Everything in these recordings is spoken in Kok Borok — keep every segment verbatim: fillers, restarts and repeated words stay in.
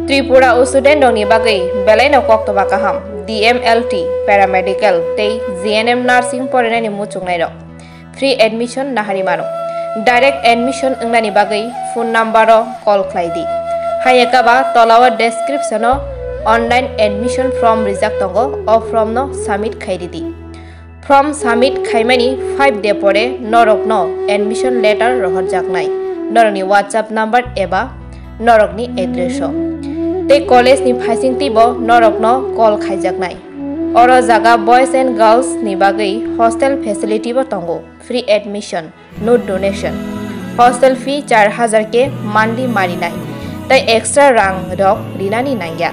Tripura o student rokni bagwi belaino koktwma kaham, D M L T, paramedical tei G N M nursing porinani muchungnairok. Free admission nahari mano. Direct admission wngnani bagwi phone number o call khlai di. Hayakaba tolao description o online admission form rijak tongo, o form no submit khai ridi. Form submit khaimani five day pore norokno admission letter rohorjaknai, norokni WhatsApp number eba norokni address o. Tei college ni phaisingtwi bo norokno call khaijaknai. Oro jaga boys and girls ni bagwi hostel facility bo tongo. Free admission, no donation. Hostel fee char hajar ke monthly marinai, tei extra rang rok rinani nangya.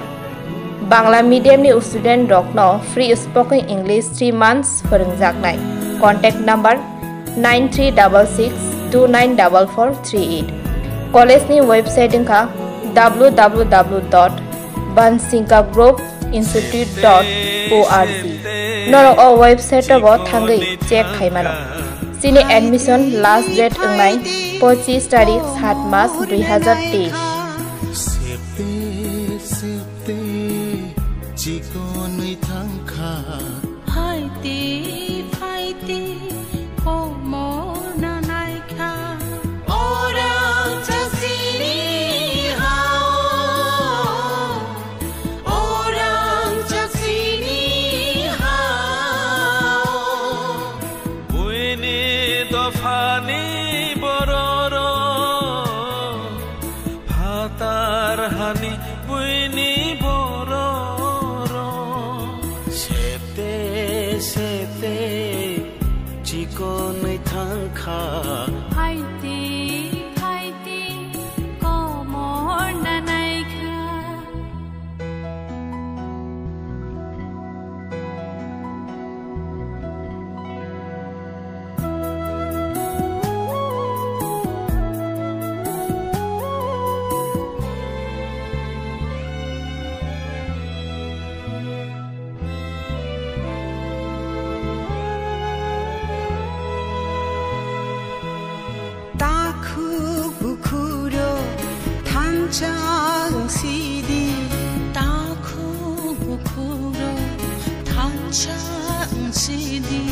Bangla medium ni student rokno free spoken English three months phwrwngjaknai. Contact number nine three double six two nine double four three eight. College ni website wngkha W W W dot bansinka group institute dot org. Norok o website o bo thangwi check khai mano. Chini admission last date wngnai pochis tarik sat mas dui hazar teis. Septe, septe, chikonwi thangkha. Phaite, phaite, komor nanaikha. Orang chasini hao. Orang chasini hao. Buini dophani bororo, phatar hani buini bororo. Sete, sete, chikonwi thangkha. Phaite, phaite, komor nanaikha. Takhuk bukhuro thansa wngsidi. Takhuk bukhuro thansa wngsidi.